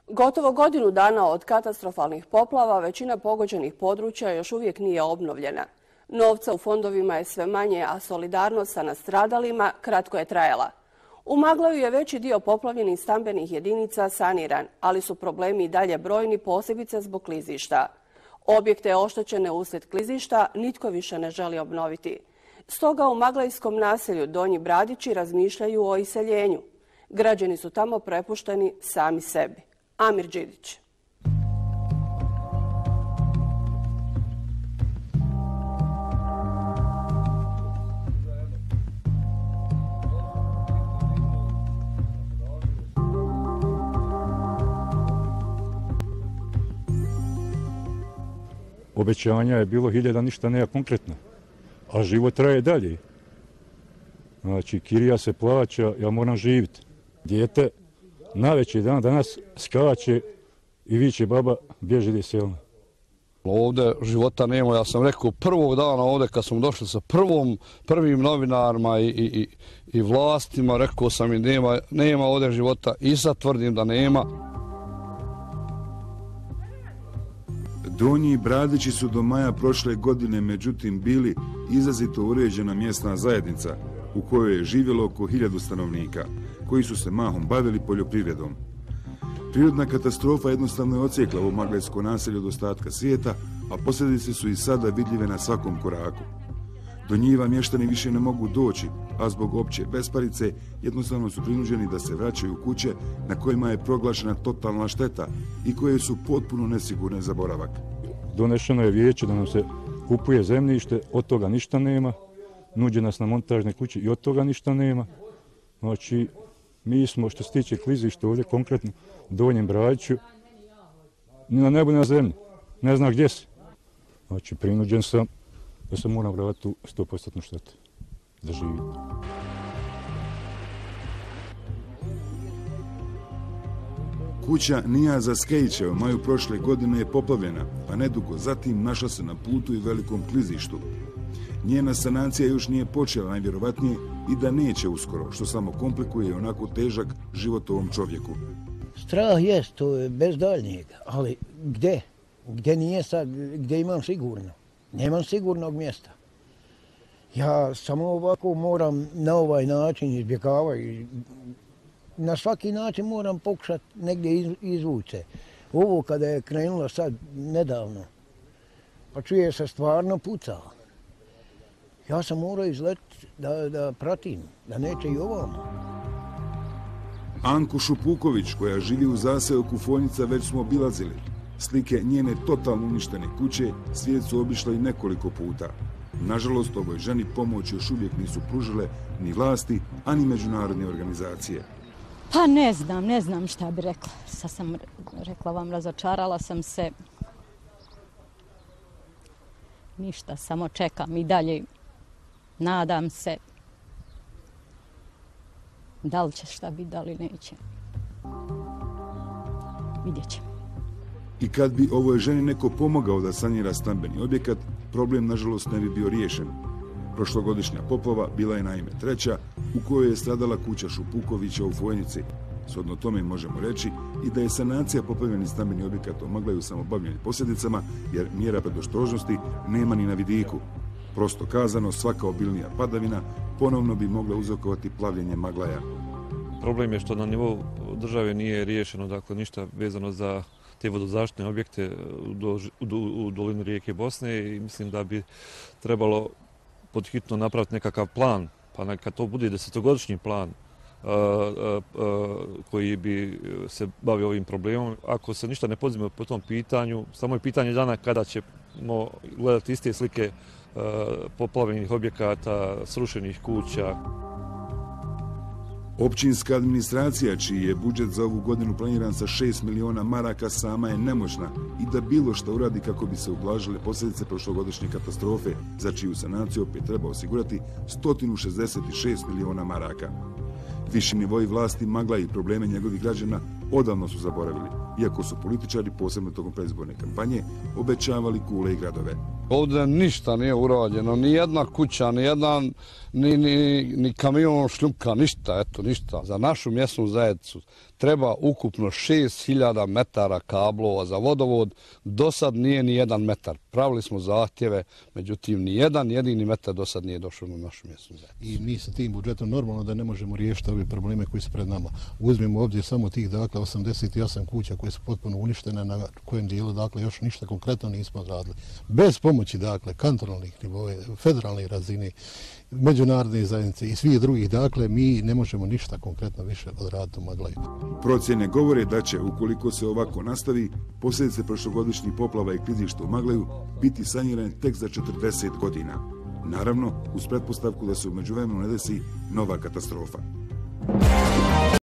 Gotovo godinu dana od katastrofalnih poplava većina pogođenih područja još uvijek nije obnovljena. Novca u fondovima je sve manje, a solidarnost sa nastradalima kratko je trajala. U Maglaju je veći dio poplavljenih stambenih jedinica saniran, ali su problemi i dalje brojni, posebice zbog klizišta. Objekte oštećene uslijed klizišta nitko više ne želi obnoviti. Stoga u maglajskom naselju Donji Bradići razmišljaju o iseljenju. Građani su tamo prepušteni sami sebi. Amir Đidić. Obećanja je bilo 1000, ništa nema konkretno, a život traje dalje. Znači, kirija se plaća, ja moram živjeti. Dijete najveći dan danas skače i viče baba, bježi gdje selno. Ovdje života nema, ja sam rekao prvog dana ovdje kad smo došli sa prvim novinarima i vlastima, rekao sam im nema ovdje života i sad tvrdim da nema. Donji Bradići su do maja prošle godine međutim bili izrazito uređena mjesna zajednica u kojoj je živjelo oko 1000 stanovnika, koji su se mahom bavili poljoprivredom. Prirodna katastrofa jednostavno je odsjekla ovo maglajsko naselje od ostatka svijeta, a posljedice su i sada vidljive na svakom koraku. Do njiva mještani više ne mogu doći, a zbog opće besparice jednostavno su prinuđeni da se vraćaju u kuće na kojima je proglašena totalna šteta i koje su potpuno nesigurne za boravak. Donešeno je vijeće da nam se kupuje zemljište, od toga ništa nema. Nuđe nas na montažne kuće i od toga ništa nema. Znači, mi smo, što se tiče klizišta ovdje, konkretno Donjem Bradiću, ni na nebu, ni na zemlji. Ne zna gdje si. Znači, prinuđen sam da se moram vratiti u 100% štetu da živim. Kuća Nijaza Skejića u maju prošle godine je poplavljena, a nedugo zatim našla se na putu i velikom klizištu. Njena sanacija još nije počela, najvjerovatnije i da neće uskoro, što samo komplikuje i onako težak život ovom čovjeku. Strah jest, to je bez daljnjega, ali gdje? Gdje nije sad, gdje imam sigurno? Nemam sigurnog mjesta. Ja samo ovako moram na ovaj način izbjegavati. Na svaki način moram pokušati negdje izvući se. Ovo kada je krenulo sad nedavno, pa čuje se stvarno puca. Ja sam morao izletiti da pratim, da neće i ovamo. Anku Šupuković, koja živi u zaseoku Foljica, već smo obilazili. Slike njene totalno uništene kuće svijet su obišle i nekoliko puta. Nažalost, ovoj ženi pomoć još uvijek nisu pružile ni vlasti, ani međunarodne organizacije. Pa ne znam šta bi rekla. Sad sam rekla vam, razočarala sam se. Ništa, samo čekam i dalje. Nadam se. Da li će šta biti, da li neće. Vidjet ćemo. I kad bi ovoj ženi neko pomogao da sanira stambeni objekat, problem nažalost ne bi bio riješen. Prošlogodišnja poplava bila je naime treća, u kojoj je stradala kuća Šupukovića u Fojnici. Shodno tome možemo reći i da je sanacija poplavljenih stambenih objekata u Maglaju samo bavljenje posljedicama, jer mjera predostrožnosti nema ni na vidiku. Prosto kazano, svaka obilnija padavina ponovno bi mogla uzrokovati plavljenje Maglaja. Problem je što na nivou države nije riješeno, dakle, ništa vezano za te vodozaštitne objekte u dolini rijeke Bosne i mislim da bi trebalo podhitno napraviti nekakav plan, pa neka to bude 10-godišnji plan koji bi se bavio ovim problemom. Ako se ništa ne poduzme po tom pitanju, samo je pitanje dana kada ćemo gledati iste slike poplavljenih objekata, srušenih kuća. Općinska administracija, čiji je budžet za ovu godinu planiran sa 6 miliona maraka, sama je nemoćna i da bilo što uradi kako bi se ublažile posljedice prošlogodišnje katastrofe, za čiju sanaciju opet treba osigurati 166 miliona maraka. Viši nivoji vlasti Maglaja i probleme njegovih građana odavno su zaboravili, iako su političari, posebno tokom predizborne kampanje, obećavali kule i gradove. Ovdje ništa nije urađeno, ni jedna kuća, ni kamion šljunka, ništa, eto, ništa. Za našu mjesnu zajednicu treba ukupno 6000 metara kablova za vodovod. Do sad nije ni 1 metar. Pravili smo zahtjeve, međutim ni jedan jedini metar do sad nije došao na našu mjesnu zajednicu. I mi sa tim budžetom normalno da ne možemo riješiti ove probleme koji su pred nama. Uzmemo ovdje samo tih 88 kuća koje su potpuno uništene, na kojem dijelu još ništa konkretno nismo odradili. Bez pomoći kantonalnih nivoa, federalne razine, međunarodne zajednice i svih drugih, mi ne možemo ništa konkretno više odraditi u Maglaju. Procjene govore da će, ukoliko se ovako nastavi, posljedice prošlogodišnjih poplava i klizišta u Maglaju biti sanirane tek za 40 godina. Naravno, uz pretpostavku da se u međuvremenu ne desi nova katastrofa.